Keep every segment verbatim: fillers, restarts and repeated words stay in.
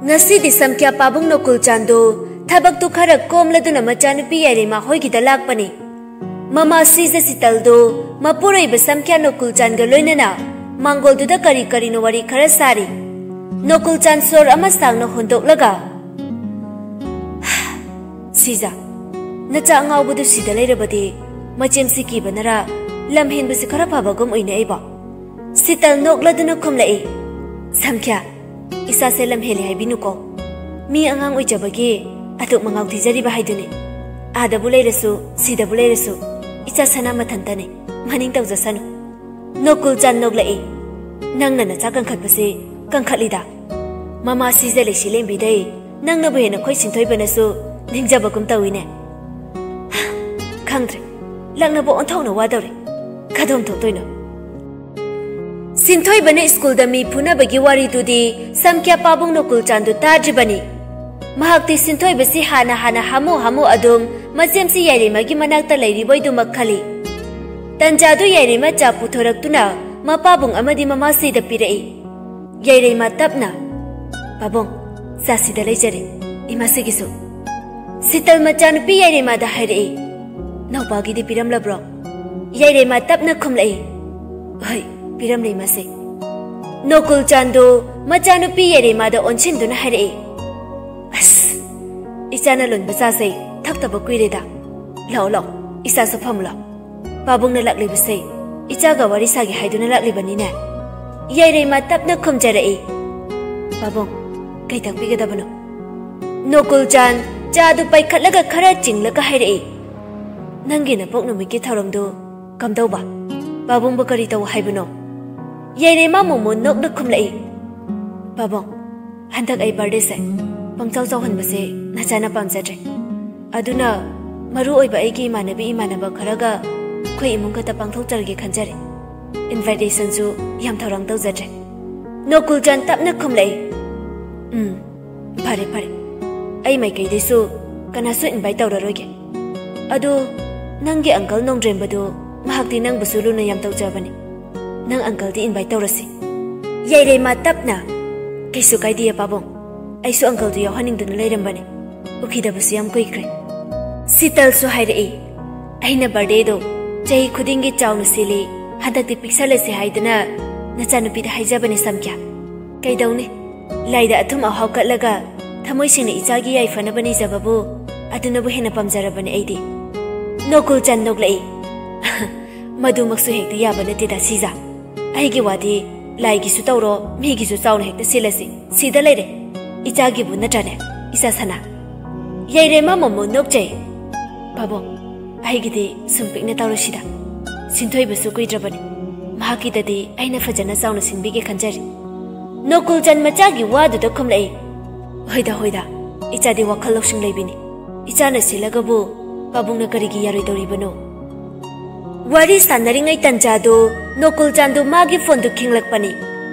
ꯉꯁꯤꯗꯤ ꯁꯝꯈ꯭ꯌꯥ ꯄꯥꯕꯨꯡ ꯅꯣꯀꯨꯜ ꯆꯥꯟꯗꯨ ꯊꯕꯛꯇꯨ ꯈꯔ ꯀꯣꯝꯂꯗꯨꯅ ꯃꯆꯥꯅꯨꯄꯤ ꯌꯥꯏꯔꯤꯃꯥ ꯍꯣꯏꯒꯤꯗ ꯂꯥꯛꯄꯅꯤ꯫ ꯃꯃꯥ ꯁꯤꯖ ꯁꯤꯇꯜꯗꯨ ꯃꯄꯨꯔꯣꯏꯕ ꯁꯝꯈ꯭ꯌꯥ ꯅꯣꯀꯨꯜ ꯆꯥꯟꯒ ꯂꯣꯏꯅꯅ ꯃꯥꯡꯒꯣꯜꯗꯨꯗ ꯀꯔꯤ ꯀꯔꯤꯅꯣ ꯋꯥꯔꯤ ꯈꯔ ꯁꯥꯔꯤ꯫ ꯅꯣꯀꯨꯜ ꯆꯥꯟ ꯁꯣꯔ ꯑꯃ ꯁꯥꯡꯅ ꯍꯣꯟꯗꯣꯛꯂꯒ, "ꯁꯤꯖ, ꯅꯆꯥ ꯑꯉꯥꯎꯕꯗꯨ ꯁꯤꯗ ꯂꯩꯔꯕꯗꯤ ꯃꯆꯦꯝꯁꯤ ꯀꯤꯕꯅꯔ ꯂꯝ ꯍꯦꯟꯕꯁꯤ ꯈꯔ ꯐꯕꯒꯨꯝ ꯎꯏꯅꯦ ꯑꯩꯕꯣ?" ꯁꯤꯇꯜ ꯅꯣꯛꯂꯗꯨꯅ ꯈꯨꯝꯂꯛꯏ, "ꯁꯝꯈ꯭ꯌꯥ, ꯏꯆꯥꯁꯦ ꯂꯝ ꯍꯦꯜꯂꯤ ꯍꯥꯏꯕꯤꯅꯨꯀꯣ꯫ ꯃꯤ ꯑꯉꯥꯡ ꯑꯣꯏꯖꯕꯒꯤ ꯑꯗꯨꯛ ꯃꯉꯥꯎ ꯊꯤꯖꯔꯤꯕ ꯍꯥꯏꯗꯨꯅꯤ꯫ ꯑꯥꯗꯕꯨ ꯂꯩꯔꯁꯨ, ꯁꯤꯗꯕꯨ ꯂꯩꯔꯁꯨ, ꯏꯆꯥ ꯁꯅꯥ ꯃꯊꯟꯇꯅꯤ꯫ ꯃꯅꯤꯡ ꯇꯧꯖꯁꯅꯨ꯫" ꯅꯣꯀꯨꯜ ꯆꯥꯟ ꯅꯣꯛꯂꯛꯏ, "ꯅꯪꯅ ꯅꯆꯥ ꯀꯟꯈꯠꯄꯁꯤ ꯀꯟꯈꯠꯂꯤꯗ꯫ ꯃꯃꯥ ꯁꯤꯖ ꯂꯩꯁꯤ ꯂꯦꯝꯕꯤꯗꯩ ꯅꯪꯅꯕꯨ ꯍꯦꯟꯅ ꯑꯩꯈꯣꯏ ꯁꯤꯟꯊꯣꯏꯕꯅꯁꯨ ꯅꯤꯡꯖꯕꯒꯨꯝ ꯇꯧꯏꯅꯦ꯫ ꯈꯪꯗ꯭ꯔꯦ, ꯂꯛꯅꯕ ꯑꯣꯟꯊꯣꯛꯅ ꯋꯥꯗꯧꯔꯦ꯫ ꯀꯗꯣꯝ ꯊꯣꯛꯇꯣꯏꯅꯣ?" ꯁꯤꯟꯊꯣꯏꯕꯅ ꯁ꯭ꯀꯨꯜꯗ ꯃꯤ ꯐꯨꯅꯕꯒꯤ ꯋꯥꯔꯤꯗꯨꯗꯤ ꯁꯝꯈ꯭ꯌꯥ ꯄꯥꯕꯨꯡ ꯅꯣꯀꯨꯜ ꯆꯥꯟꯗꯨ ꯇꯥꯗ꯭ꯔꯤꯕꯅꯤ꯫ ꯃꯍꯥꯛꯇꯤ ꯁꯤꯟꯊꯣꯏꯕꯁꯤ ꯍꯥꯟꯅ ꯍꯥꯟꯅ ꯍꯥꯃꯨ ꯍꯥꯃꯨ ꯑꯗꯨꯝ ꯃꯆꯦꯝꯁꯤ ꯌꯥꯏꯔꯤꯃꯒꯤ ꯃꯅꯥꯛꯇ ꯂꯩꯔꯤꯕꯣꯏꯗꯨꯃꯛ ꯈꯜꯂꯤ꯫ ꯇꯟꯖꯥꯗꯨ ꯌꯥꯏꯔꯤꯃ ꯆꯥ ꯄꯨꯊꯣꯔꯛꯇꯨꯅ ꯃꯄꯥꯕꯨꯡ ꯑꯃꯗꯤ ꯃꯃꯥꯁꯤꯗ ꯄꯤꯔꯛꯏ꯫ ꯌꯥꯏꯔꯤꯃ ꯇꯞꯅ, "ꯄꯥꯕꯨꯡ, ꯆꯥꯁꯤꯗ ꯂꯩꯖꯔꯦ, ꯏꯃꯥꯁꯤꯒꯤꯁꯨ꯫" ꯁꯤꯇꯜ ꯃꯆꯥꯅꯨꯄꯤ ꯌꯥꯏꯔꯤꯃꯥꯗ ꯍꯥꯏꯔꯛꯏ, "ꯅꯥꯎꯄꯥꯒꯤꯗꯤ ꯄꯤꯔꯝꯂꯕ꯭ꯔꯣ?" ꯌꯥꯏꯔꯤꯃ ꯇꯞꯅ ꯈꯨꯝꯂꯛꯏ, "ꯍꯣꯏ, ꯄꯤꯔꯝꯂꯦ ꯏꯃꯥꯁꯤ꯫" ꯅꯣꯀꯨꯜ ꯆꯥꯟꯗꯨ ꯃꯆꯥꯅꯨꯄꯤ ꯌꯥꯏꯔꯤꯃꯥꯗ ꯑꯣꯟꯁꯤꯟꯗꯨꯅ ꯍꯥꯏꯔꯛꯏ, "ꯑꯁ, ꯏꯆꯥꯅ ꯂꯣꯟꯕ ꯆꯥꯁꯦ ꯊꯛꯇꯕ ꯀꯨꯏꯔꯦꯗ꯫ ꯂꯥꯛꯑꯣ, ꯂꯥꯛꯑꯣ, ꯏꯆꯥꯁꯨ ꯐꯝꯃꯨ ꯂꯥꯛꯑꯣ꯫ ꯄꯥꯕꯨꯡꯅ ꯂꯥꯛꯂꯤꯕꯁꯦ ꯏꯆꯥꯒ ꯋꯥꯔꯤ ꯁꯥꯒꯦ ꯍꯥꯏꯗꯨꯅ ꯂꯥꯛꯂꯤꯕꯅꯤꯅꯦ꯫" ꯌꯥꯏꯔꯤꯃ ꯇꯞꯅ ꯈꯨꯝꯖꯔꯛꯏ, "ꯄꯥꯕꯨꯡ, ꯀꯩ ꯇꯥꯛꯄꯤꯒꯗꯕꯅꯣ?" ꯅꯣꯀꯨꯜ ꯆꯥꯟ ꯆꯥꯗꯨ ꯄꯥꯏꯈꯠꯂꯒ ꯈꯔ ꯆꯤꯡꯂꯒ ꯍꯥꯏꯔꯛꯏ, "ꯅꯪꯒꯤ ꯅꯄꯣꯛ ꯅꯨꯃꯤꯠꯀꯤ ꯊꯧꯔꯝꯗꯨ ꯀꯝꯗꯧꯕ? ꯄꯥꯕꯨꯡꯕꯨ ꯀꯔꯤ ꯇꯧ ꯍꯥꯏꯕꯅꯣ?" ꯌꯥꯏꯔꯦꯃꯥ ꯃꯣꯃꯣ ꯅꯣꯛꯅ ꯈꯨꯝꯂꯛꯏ, "ꯄꯥꯕꯨꯡ, ꯍꯟꯗꯛ ꯑꯩ ꯕꯥꯔꯗꯦꯁꯦ ꯄꯪꯆꯥꯎ ꯆꯥꯎꯍꯟꯕꯁꯦ ꯅꯆꯥꯅ ꯄꯥꯝꯖꯗ꯭ꯔꯦ꯫ ꯑꯗꯨꯅ ꯃꯔꯨ ꯑꯣꯏꯕ ꯑꯩꯒꯤ ꯏꯃꯥꯟꯅꯕꯤ ꯏꯃꯥꯟꯅꯕ ꯈꯔꯒ ꯑꯩꯈꯣꯏ ꯏꯃꯨꯡ ꯈꯛꯇ ꯄꯥꯡꯊꯣꯛꯆꯔꯒꯦ ꯈꯟꯖꯔꯦ꯫ ꯏꯟꯚꯥꯏꯇꯦꯁꯟꯁꯨ ꯌꯥꯝ ꯊꯧꯔꯥꯡ ꯇꯧꯖꯗ꯭ꯔꯦ꯫" ꯅꯣꯀꯨꯜꯆꯥꯟ ꯇꯞꯅ ꯈꯨꯝꯂꯛꯏ, "ꯎꯝ, ꯐꯔꯦ ꯐꯔꯦ, ꯑꯩ ꯃꯥꯏꯀꯩꯗꯩꯁꯨ ꯀꯅꯥꯁꯨ ꯏꯟꯚꯥꯏꯠ ꯇꯧꯔꯔꯣꯏꯒꯦ꯫ ꯑꯗꯨ ꯅꯪꯒꯤ ꯑꯪꯀꯜ ꯅꯣꯡꯗ꯭ꯔꯦꯝꯕꯗꯨ, ꯃꯍꯥꯛꯇꯤ ꯅꯪꯕꯨꯁꯨ ꯂꯨꯅ ꯌꯥꯝ ꯇꯧꯖꯕꯅꯤ꯫ ꯅꯪ ꯑꯪꯀꯜꯗꯤ ꯏꯟꯚꯥꯏꯠ ꯇꯧꯔꯁꯤ꯫" ꯌꯥꯏꯔꯦꯃꯥ ꯇꯞꯅ, "ꯀꯩꯁꯨ ꯀꯥꯏꯗꯦ ꯄꯥꯕꯨꯡ, ꯑꯩꯁꯨ ꯑꯪꯀꯜꯗꯨ ꯌꯥꯎꯍꯟꯅꯤꯡꯗꯨꯅ ꯂꯩꯔꯝꯕꯅꯤ, ꯎꯈꯤꯗꯕꯁꯨ ꯌꯥꯝ ꯀꯨꯏꯈ꯭ꯔꯦ꯫" ꯁꯤꯇꯜꯁꯨ ꯍꯥꯏꯔꯛꯏ, "ꯑꯩꯅ ꯕꯥꯔꯗꯦꯗꯣ ꯆꯍꯤ ꯈꯨꯗꯤꯡꯒꯤ ꯆꯥꯎꯅ ꯁꯤꯜꯂꯤ, ꯍꯟꯗꯛꯇꯤ ꯄꯤꯛꯁꯜꯂꯁꯤ ꯍꯥꯏꯗꯨꯅ ꯅꯆꯥꯅꯨꯄꯤꯗ ꯍꯥꯏꯖꯕꯅꯤ ꯁꯝꯈ꯭ꯌꯥ꯫ ꯀꯩꯗꯧꯅꯤ, ꯂꯥꯏꯗ ꯑꯊꯨꯝ ꯑꯍꯥꯎ ꯀꯠꯂꯒ ꯊꯃꯣꯏ ꯁꯦꯡꯅ ꯏꯆꯥꯒꯤ ꯌꯥꯏꯐꯅꯕ ꯅꯤꯖꯕꯕꯨ ꯑꯗꯨꯅꯕꯨ ꯍꯦꯟꯅ ꯄꯥꯝꯖꯔꯕꯅꯤ ꯑꯩꯗꯤ꯫" ꯅꯣꯀꯨꯜꯆꯥꯟ ꯅꯣꯛꯂꯛꯏ, "ꯃꯗꯨꯃꯛꯁꯨ ꯍꯦꯛꯇ ꯌꯥꯕ ꯅꯠꯇꯦꯗ ꯁꯤꯖꯥ꯫ ꯑꯩꯒꯤ ꯋꯥꯗꯤ ꯂꯥꯏꯒꯤꯁꯨ ꯇꯧꯔꯣ, ꯃꯤꯒꯤꯁꯨ ꯆꯥꯎꯅ ꯍꯦꯛꯇ ꯁꯤꯜꯂꯁꯤ꯫ ꯁꯤꯗ ꯂꯩꯔꯦ ꯏꯆꯥꯒꯤꯕꯨ, ꯅꯠꯇ꯭ꯔꯅꯦ, ꯏꯆꯥ ꯁꯅꯥ?" ꯌꯥꯏꯔꯦꯃꯥ ꯃꯣꯃꯣ ꯅꯣꯛꯆꯩ, "ꯄꯥꯕꯨꯡ, ꯑꯩꯒꯤꯗꯤ ꯁꯨꯝ ꯄꯤꯛꯅ ꯇꯧꯔꯁꯤꯗ꯫ ꯁꯤꯟꯊꯣꯏꯕꯁꯨ ꯀꯨꯏꯗ꯭ꯔꯕꯅꯤ꯫ ꯃꯍꯥꯛꯀꯤꯗꯗꯤ ꯑꯩꯅ ꯐꯖꯅ ꯆꯥꯎꯅ ꯁꯤꯟꯕꯤꯒꯦ ꯈꯟꯖꯔꯤ꯫" ꯅꯣꯀꯨꯜꯆꯥꯟ ꯃꯆꯥꯒꯤ ꯋꯥꯗꯨꯗ ꯈꯨꯝꯂꯛꯏ, "ꯍꯣꯏꯗ, ꯍꯣꯏꯗ, ꯏꯆꯥꯗꯤ ꯋꯥꯈꯜ ꯂꯧꯁꯤꯡ ꯂꯩꯕꯤꯅꯤ꯫ ꯏꯆꯥꯅ ꯁꯤꯜꯂꯒꯕꯨ ꯄꯥꯕꯨꯡꯅ ꯀꯔꯤꯒꯤ ꯌꯥꯔꯣꯏꯗꯧꯔꯤꯕꯅꯣ?" ꯋꯥꯔꯤ ꯁꯥꯟꯅꯔꯤꯉꯩ ꯇꯟꯖꯥꯗꯨ ꯅꯣꯀꯨꯜꯆꯥꯟꯗꯨ ꯃꯥꯒꯤ ꯐꯣꯟꯗꯨ ꯈꯤꯡꯂꯛꯄꯅꯤ꯫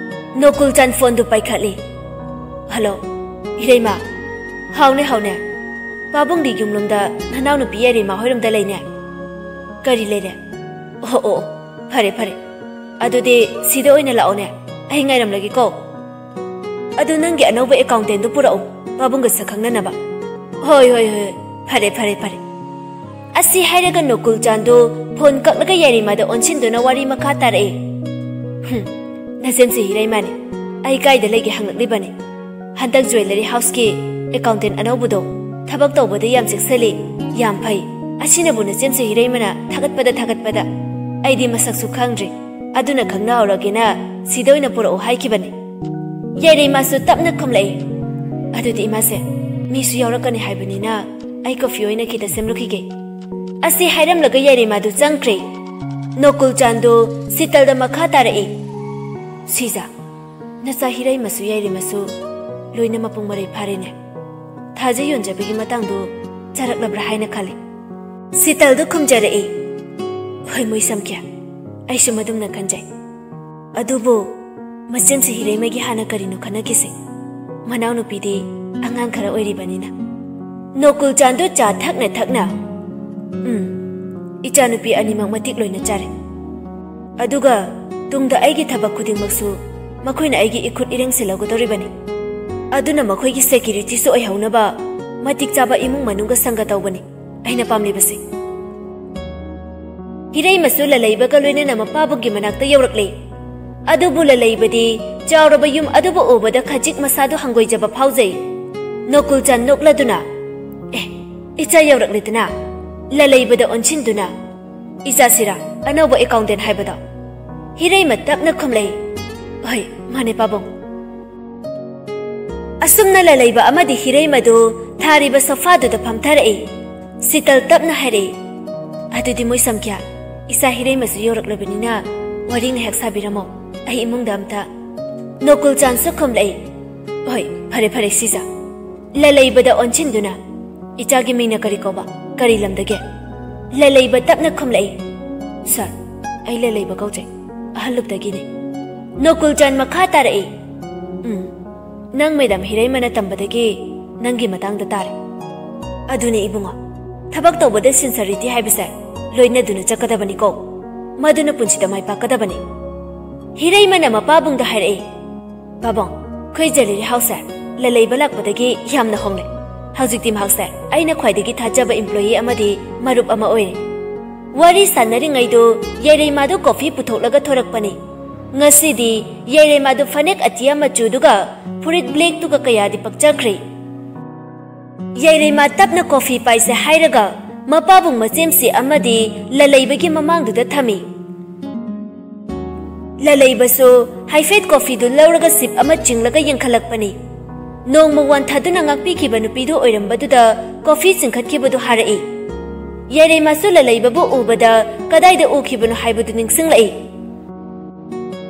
ꯅꯣꯀꯨꯜꯆꯥꯟ ꯐꯣꯟꯗꯨ ꯄꯥꯏꯈꯠꯂꯤ꯫ "ꯍꯜꯂꯣ, ꯏꯔꯩꯃ꯫ ꯍꯥꯎꯅꯦ, ꯍꯥꯎꯅꯦ꯫ ꯄꯥꯕꯨꯡꯗꯤ ꯌꯨꯝꯂꯣꯝꯗ ꯅꯅꯥꯎꯅꯨꯄꯤ ꯌꯥꯏꯔꯩꯃ ꯍꯣꯏꯔꯣꯝꯗ ꯂꯩꯅꯦ꯫ ꯀꯔꯤ ꯂꯩꯔꯦ? ꯑꯣ, ꯑꯣ, ꯑꯣ, ꯐꯔꯦ, ꯐꯔꯦ꯫ ꯑꯗꯨꯗꯤ ꯁꯤꯗ ꯑꯣꯏꯅ ꯂꯥꯛꯑꯣꯅꯦ, ꯑꯩ ꯉꯥꯏꯔꯝꯂꯒꯦꯀꯣ꯫ ꯑꯗꯨ ꯅꯪꯒꯤ ꯑꯅꯧꯕ ꯑꯦꯀꯥꯎꯟꯇꯦꯟꯗꯨ ꯄꯨꯔꯛꯎ, ꯄꯥꯕꯨꯡꯒ ꯁꯛ ꯈꯪꯅꯅꯕ꯫" "ꯍꯣꯏ, ꯍꯣꯏ, ꯍꯣꯏ, ꯐꯔꯦ, ꯐꯔꯦ, ꯐꯔꯦ꯫" ꯑꯁꯤ ꯍꯥꯏꯔꯒ ꯅꯣꯀꯨꯜꯆꯥꯟꯗꯨ ꯐꯣꯟ ꯀꯛꯂꯒ ꯌꯥꯏꯔꯩꯃꯗ ꯑꯣꯟꯁꯤꯟꯗꯨꯅ ꯋꯥꯔꯤ ꯃꯈꯥ ꯇꯥꯔꯛꯏ꯫ "ꯍꯨꯝ, ꯅꯆꯦꯝꯁꯤ ꯍꯤꯔꯩꯃꯅꯤ꯫ ꯑꯩ ꯀꯥꯏꯗ ꯂꯩꯒꯦ ꯍꯪꯂꯛꯂꯤꯕꯅꯤ꯫ ꯍꯟꯗꯛ ꯖ꯭ꯋꯦꯂꯔꯤ ꯍꯥꯎꯁꯀꯤ ꯑꯦꯀꯥꯎꯟꯇꯦꯟ ꯑꯅꯧꯕꯗꯣ ꯊꯕꯛ ꯇꯧꯕꯗ ꯌꯥꯝ ꯆꯦꯛꯁꯤꯜꯂꯤ, ꯌꯥꯝ ꯐꯩ꯫ ꯑꯁꯤꯅꯕꯨ ꯅꯆꯦꯝꯁꯤ ꯍꯤꯔꯩꯃꯅ ꯊꯥꯒꯠꯄꯗ ꯊꯥꯒꯠꯄꯗ꯫ ꯑꯩꯗꯤ ꯃꯁꯛꯁꯨ ꯈꯪꯗ꯭ꯔꯤ, ꯑꯗꯨꯅ ꯈꯪꯅꯍꯧꯔꯒꯦꯅ ꯁꯤꯗ ꯑꯣꯏꯅ ꯄꯨꯔꯛꯎ ꯍꯥꯏꯈꯤꯕꯅꯤ꯫" ꯌꯥꯏꯔꯩꯃꯁꯨ ꯇꯞꯅ ꯈꯨꯝꯂꯛꯏ, "ꯑꯗꯨꯗꯤ ꯏꯃꯥꯁꯦ, ꯃꯤꯁꯨ ꯌꯥꯎꯔꯛꯀꯅꯤ ꯍꯥꯏꯕꯅꯤꯅ ꯑꯩ ꯀꯣꯐꯤ ꯑꯣꯏꯅ ꯈꯤꯇ ꯁꯦꯝꯂꯨꯈꯤꯒꯦ꯫ ꯑꯁꯤ ꯍꯥꯏꯔꯝꯂꯒ ꯌꯥꯏꯔꯤꯃꯥꯗꯨ ꯆꯪꯈ꯭ꯔꯦ꯫ ꯅꯣꯀꯨꯜ ꯆꯥꯟꯗꯣ ꯁꯤꯇꯜꯗ ꯃꯈꯥ ꯇꯥꯔꯛꯏ꯫ ꯁꯤꯖꯥ, ꯅꯆꯥ ꯍꯤꯔꯩꯃꯁꯨ ꯌꯥꯏꯔꯤꯃꯁꯨ ꯂꯣꯏꯅ ꯃꯄꯨꯡ ꯃꯔꯩ ꯐꯥꯔꯦꯅꯦ꯫ ꯊꯥꯖ ꯌꯣꯟꯖꯕꯒꯤ ꯃꯇꯥꯡꯗꯨ ꯆꯥꯔꯛꯂꯕ꯭ꯔꯥ ꯍꯥꯏꯅ ꯈꯜꯂꯤ꯫ ꯁꯤꯇꯜꯗꯨ ꯈꯨꯝꯖꯔꯛꯏ꯫ ꯍꯣꯏ, ꯃꯣꯏ ꯁꯝꯈꯤꯌꯥ, ꯑꯩꯁꯨ ꯃꯗꯨꯝꯅ ꯈꯟꯖꯩ꯫ ꯑꯗꯨꯕꯨ ꯃꯆꯦꯝꯁꯤ ꯍꯤꯔꯩꯃꯒꯤ ꯍꯥꯟꯅ ꯀꯔꯤꯅꯣ ꯈꯟꯅꯈꯤꯁꯦ꯫ ꯃꯅꯥꯎꯅꯨꯄꯤꯗꯤ ꯑꯉꯥꯡ ꯈꯔ ꯑꯣꯏꯔꯤꯕꯅꯤꯅ꯫ ꯅꯣꯀꯨꯜ ꯆꯥꯟꯗꯨ ꯆꯥ ꯊꯛꯅ ꯊꯛꯅ, "ꯎꯝ, ꯏꯆꯥꯅꯨꯄꯤ ꯑꯅꯤꯃꯛ ꯃꯇꯤꯛ ꯂꯣꯏꯅ ꯆꯥꯔꯦ꯫ ꯑꯗꯨꯒ ꯇꯨꯡꯗ ꯑꯩꯒꯤ ꯊꯕꯛ ꯈꯨꯗꯤꯡꯃꯛꯁꯨ ꯃꯈꯣꯏꯅ ꯑꯩꯒꯤ ꯏꯈꯨꯠ ꯏꯔꯦꯡꯁꯤꯜꯍꯧꯒꯗꯧꯔꯤꯕꯅꯤ꯫ ꯑꯗꯨꯅ ꯃꯈꯣꯏꯒꯤ ꯁꯦꯀ꯭ꯌꯨꯔꯤꯇꯤꯁꯨ ꯑꯣꯏꯍꯧꯅꯕ ꯃꯇꯤꯛ ꯆꯥꯕ ꯏꯃꯨꯡ ꯃꯅꯨꯡꯒ ꯁꯪꯒ ꯇꯧꯕꯅꯤ ꯑꯩꯅ ꯄꯥꯝꯂꯤꯕꯁꯦ꯫" ꯍꯤꯔꯩꯃꯁꯨ ꯂꯂꯩꯕꯒ ꯂꯣꯏꯅꯅ ꯃꯄꯥꯕꯨꯡꯒꯤ ꯃꯅꯥꯛꯇ ꯌꯧꯔꯛꯂꯦ꯫ ꯑꯗꯨꯕꯨ ꯂꯂꯩꯕꯗꯤ ꯆꯥꯎꯔꯕ ꯌꯨꯝ ꯑꯗꯨꯕꯨ ꯎꯕꯗ ꯈꯖꯤꯛ ꯃꯁꯥꯗꯨ ꯍꯪꯒꯣꯏꯖꯕ ꯐꯥꯎꯖꯩ꯫ ꯅꯣꯀꯨꯜ ꯆꯥꯟ ꯅꯣꯛꯂꯗꯨꯅ, "ꯑꯦ, ꯏꯆꯥ ꯌꯧꯔꯛꯂꯦꯗꯅ?" ꯂꯂꯩꯕꯗ ꯑꯣꯟꯁꯤꯟꯗꯨꯅ, "ꯏꯆꯥꯁꯤꯔꯥ ꯑꯅꯧꯕ ꯑꯦꯀꯥꯎꯟꯇꯦꯟ ꯍꯥꯏꯕꯗꯣ?" ꯍꯤꯔꯩꯃ ꯇꯞꯅ ꯈꯨꯝꯂꯛꯏ, "ꯍꯣꯏ, ꯃꯥꯅꯦ ꯄꯥꯕꯨꯡ꯫" ꯑꯁꯨꯝꯅ ꯂꯂꯩꯕ ꯑꯃꯗꯤ ꯍꯤꯔꯩꯃꯗꯨ ꯊꯥꯔꯤꯕ ꯁꯣꯐꯥꯗꯨꯗ ꯐꯝꯊꯔꯛꯏ꯫ ꯁꯤꯇꯜ ꯇꯞꯅ ꯍꯥꯏꯔꯛꯏ, "ꯑꯗꯨꯗꯤ ꯃꯣꯏ ꯁꯝꯈꯤꯌꯥ, ꯏꯆꯥ ꯍꯤꯔꯩꯃꯁꯨ ꯌꯧꯔꯛꯂꯕꯅꯤꯅ ꯋꯥꯔꯤ ꯉꯥꯏꯍꯥꯛ ꯁꯥꯕꯤꯔꯝꯃꯣ, ꯑꯩ ꯏꯃꯨꯡꯗ ꯑꯝꯇ꯫" ꯅꯣꯀꯨꯜ ꯆꯥꯟꯁꯨ ꯈꯨꯝꯂꯛꯏ, "ꯍꯣꯏ, ꯐꯔꯦ ꯐꯔꯦ ꯁꯤꯖꯥ꯫" ꯂꯂꯩꯕꯗ ꯑꯣꯟꯁꯤꯟꯗꯨꯅ, "ꯏꯆꯥꯒꯤ ꯃꯤꯡꯅ ꯀꯔꯤ ꯀꯧꯕ? ꯀꯔꯤ ꯂꯝꯗꯒꯤ?" ꯂꯂꯩꯕ ꯇꯞꯅ ꯈꯨꯝꯂꯛꯏ, "ꯁꯥꯔ, ꯑꯩ ꯂꯂꯩꯕ ꯀꯧꯖꯩ, ꯑꯍꯜ ꯂꯨꯞꯇꯒꯤꯅꯤ꯫" ꯅꯣꯀꯨꯜ ꯆꯥꯟ ꯃꯈꯥ ꯇꯥꯔꯛꯏ, "ꯎꯝ, ꯅꯪ ꯃꯦꯗꯥꯝ ꯍꯤꯔꯩꯃꯅ ꯇꯝꯕꯗꯒꯤ ꯅꯪꯒꯤ ꯃꯇꯥꯡꯗ ꯇꯥꯔꯦ꯫ ꯑꯗꯨꯅꯤ ꯏꯕꯨꯡꯉꯣ, ꯊꯕꯛ ꯇꯧꯕꯗ ꯁꯤꯟꯁꯔꯤꯇꯤ ꯍꯥꯏꯕꯁꯦ ꯂꯣꯏꯅꯗꯨꯅ ꯆꯠꯀꯗꯕꯅꯤꯀꯣ꯫ ꯃꯗꯨꯅ ꯄꯨꯟꯁꯤꯗ ꯃꯥꯏ ꯄꯥꯛꯀꯗꯕꯅꯤ꯫" ꯍꯤꯔꯩꯃꯅ ꯃꯄꯥꯕꯨꯡꯗ ꯍꯥꯏꯔꯛꯏ, "ꯄꯥꯕꯨꯡ, ꯑꯩꯈꯣꯏ ꯖ꯭ꯋꯦꯂꯔꯤ ꯍꯥꯎꯁꯁꯦ ꯂꯂꯩꯕ ꯂꯥꯛꯄꯗꯒꯤ ꯌꯥꯝꯅ ꯍꯣꯡꯂꯦ꯫ ꯍꯧꯖꯤꯛꯇꯤ ꯃꯍꯥꯛꯁꯦ ꯑꯩꯅ ꯈ꯭ꯋꯥꯏꯗꯒꯤ ꯊꯥꯖꯕ ꯏꯝꯄ꯭ꯂꯣꯌꯤ ꯑꯃꯗꯤ ꯃꯔꯨꯞ ꯑꯃ ꯑꯣꯏꯔꯦ꯫" ꯋꯥꯔꯤ ꯁꯥꯟꯅꯔꯤꯉꯩꯗꯨ ꯌꯥꯏꯔꯩꯃꯥꯗꯨ ꯀꯣꯐꯤ ꯄꯨꯊꯣꯛꯂꯒ ꯊꯣꯔꯛꯄꯅꯤ꯫ ꯉꯁꯤꯗꯤ ꯌꯥꯏꯔꯩꯃꯥꯗꯨ ꯐꯅꯦꯛ ꯑꯇꯤꯌꯥ ꯃꯆꯨꯗꯨꯒ ꯐꯨꯔꯤꯠ ꯕ꯭ꯂꯦꯛꯇꯨꯒ ꯀꯌꯥꯗꯤ ꯄꯛꯆꯈ꯭ꯔꯦ꯫ ꯌꯥꯏꯔꯩꯃꯥ ꯇꯞꯅ ꯀꯣꯐꯤ ꯄꯥꯏꯁꯦ ꯍꯥꯏꯔꯒ ꯃꯄꯥꯕꯨꯡ ꯃꯆꯦꯝꯁꯤ ꯑꯃꯗꯤ ꯂꯂꯩꯕꯒꯤ ꯃꯃꯥꯡꯗꯨꯗ ꯊꯝꯃꯤ꯫ ꯂꯂꯩꯕꯁꯨ ꯍꯥꯏꯐꯦꯠ ꯀꯣꯐꯤꯗꯨ ꯂꯧꯔꯒ ꯁꯤꯞ ꯑꯃ ꯆꯤꯡꯂꯒ ꯌꯦꯡꯈꯠꯂꯛꯄꯅꯤ꯫ ꯅꯣꯡꯃ ꯋꯥꯟꯊꯗꯨꯅ ꯉꯥꯛꯄꯤꯈꯤꯕ ꯅꯨꯄꯤꯗꯨ ꯑꯣꯏꯔꯝꯕꯗꯨꯗ ꯀꯣꯐꯤ ꯆꯤꯡꯈꯠꯈꯤꯕꯗꯨ ꯍꯥꯔꯛꯏ꯫ ꯌꯥꯏꯔꯩꯃꯁꯨ ꯂꯂꯩꯕꯕꯨ ꯎꯕꯗ ꯀꯗꯥꯏꯗ ꯎꯈꯤꯕꯅꯣ ꯍꯥꯏꯕꯗꯨ ꯅꯤꯡꯁꯤꯡꯂꯛꯏ꯫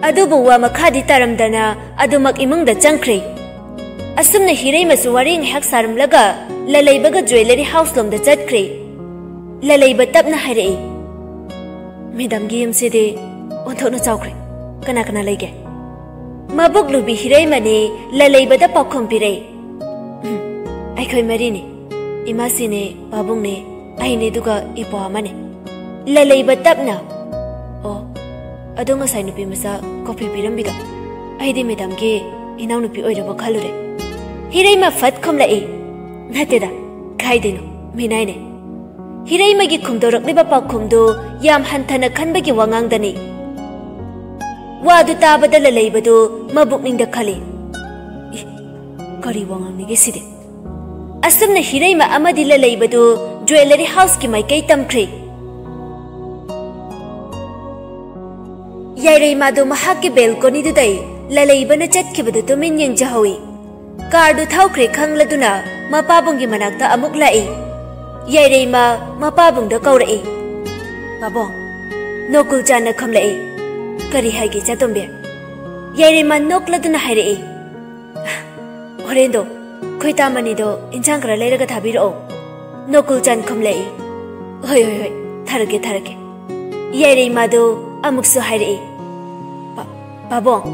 ꯑꯗꯨꯕꯨ ꯋꯥ ꯃꯈꯥꯗꯤ ꯇꯥꯔꯝꯗꯅ ꯑꯗꯨꯃꯛ ꯏꯃꯨꯡꯗ ꯆꯪꯈ꯭ꯔꯦ꯫ ꯑꯁꯨꯝꯅ ꯍꯤꯔꯩꯃꯁꯨ ꯋꯥꯔꯤ ꯉꯥꯏꯍꯥꯛ ꯁꯥꯔꯝꯂꯒ ꯂꯂꯩꯕꯒ ꯖ꯭ꯋꯦꯂꯔꯤ ꯍꯥꯎꯁ ꯂꯣꯝꯗ ꯆꯠꯈ꯭ꯔꯦ꯫ ꯂꯂꯩꯕ ꯇꯞꯅ ꯍꯥꯏꯔꯛꯏ, "ꯃꯦꯗꯥꯝꯒꯤ ꯌꯨꯝꯁꯤꯗꯤ ꯑꯣꯟꯊꯣꯛꯅ ꯆꯥꯎꯈ꯭ꯔꯦ꯫ ꯀꯅꯥ ꯀꯅꯥ ꯂꯩꯒꯦ?" ꯃꯕꯨꯛ ꯂꯨꯕꯤ ꯍꯤꯔꯩꯃꯅꯤ ꯂꯂꯩꯕꯗ ꯄꯥꯎꯈꯨꯝ ꯄꯤꯔꯛꯏ, "ꯎꯝ, ꯑꯩꯈꯣꯏ ꯃꯔꯤꯅꯤ꯫ ꯏꯃꯥꯁꯤꯅꯦ, ꯄꯥꯕꯨꯡꯅꯦ, ꯑꯩꯅꯦ, ꯑꯗꯨꯒ ꯏꯄ꯭ꯋꯥ ꯑꯃꯅꯦ꯫" ꯂꯂꯩꯕ ꯇꯞꯅ, "ꯑꯣ, ꯑꯗꯣ ꯉꯁꯥꯏ ꯅꯨꯄꯤ ꯃꯆꯥ ꯀꯣꯐꯤ ꯄꯤꯔꯝꯕꯤꯗꯣ, ꯑꯩꯗꯤ ꯃꯦꯗꯥꯝꯒꯤ ꯏꯅꯥꯎꯅꯨꯄꯤ ꯑꯣꯏꯔꯕ ꯈꯜꯂꯨꯔꯦ꯫" ꯍꯤꯔꯩꯃ ꯐꯠ ꯈꯨꯝꯂꯛꯏ, "ꯅꯠꯇꯦꯗ, ꯀꯥꯏꯗꯩꯅꯣ, ꯃꯤꯅꯥꯏꯅꯦ꯫" ꯍꯤꯔꯩꯃꯒꯤ ꯈꯨꯝꯗꯣꯔꯛꯂꯤꯕ ꯄꯥꯎꯈꯨꯝꯗꯨ ꯌꯥꯝ ꯍꯟꯊꯅ ꯈꯟꯕꯒꯤ ꯋꯥꯉꯥꯡꯗꯅꯤ꯫ ꯋꯥꯗꯨ ꯇꯥꯕꯗ ꯂꯂꯩꯕꯗꯨ ꯃꯕꯨꯛꯅꯤꯡꯗ ꯈꯜꯂꯤ, "ꯏ, ꯀꯔꯤ ꯋꯥꯉꯥꯡꯅꯤꯒꯦ ꯁꯤꯗꯤ?" ꯑꯁꯨꯝꯅ ꯍꯤꯔꯩꯃ ꯑꯃꯗꯤ ꯂꯂꯩꯕꯗꯨ ꯖ꯭ꯋꯦꯂꯔꯤ ꯍꯥꯎꯁꯀꯤ ꯃꯥꯏꯀꯩ ꯇꯝꯈ꯭ꯔꯦ꯫ ꯌꯥꯏꯔꯩꯃꯥꯗꯨ ꯃꯍꯥꯛꯀꯤ ꯕꯦꯜꯀꯣꯅꯤꯗꯨꯗꯩ ꯂꯂꯩꯕꯅ ꯆꯠꯈꯤꯕꯗꯨ ꯇꯨꯃꯤꯟ ꯌꯦꯡꯖꯍꯧꯏ꯫ ꯀꯥꯔꯗꯨ ꯊꯧꯈ꯭ꯔꯦ ꯈꯪꯂꯗꯨꯅ ꯃꯄꯥꯕꯨꯡꯒꯤ ꯃꯅꯥꯛꯇ ꯑꯃꯨꯛ ꯂꯥꯛꯏ꯫ ꯌꯥꯏꯔꯩꯃ ꯃꯄꯥꯕꯨꯡꯗ ꯀꯧꯔꯛꯏ, "ꯄꯥꯕꯨꯡ꯫" ꯅꯣꯀꯨꯜꯆꯥꯟꯅ ꯈꯨꯝꯂꯛꯏ, "ꯀꯔꯤ ꯍꯥꯏꯒꯦ ꯏꯆꯥꯇꯣꯝꯕꯤ?" ꯌꯥꯏꯔꯩꯃ ꯅꯣꯛꯂꯗꯨꯅ ꯍꯥꯏꯔꯛꯏ, "ꯍꯣꯔꯦꯟꯗꯣ ꯈꯣꯏ ꯇꯥꯃꯅꯤꯗꯣ ꯏꯟꯁꯥꯡ ꯈꯔ ꯂꯩꯔꯒ ꯊꯥꯕꯤꯔꯛꯑꯣ꯫" ꯅꯣꯀꯨꯜꯆꯥꯟ ꯈꯨꯝꯂꯛꯏ, "ꯍꯣꯏ, ꯍꯣꯏ, ꯍꯣꯏ, ꯊꯥꯔꯛꯀꯦ, ꯊꯥꯔꯛꯀꯦ꯫" ꯌꯥꯏꯔꯩꯃꯥꯗꯨ ꯑꯃꯨꯛꯁꯨ ꯍꯥꯏꯔꯛꯏ, "ꯄꯥ-, ꯄꯥꯕꯨꯡ꯫"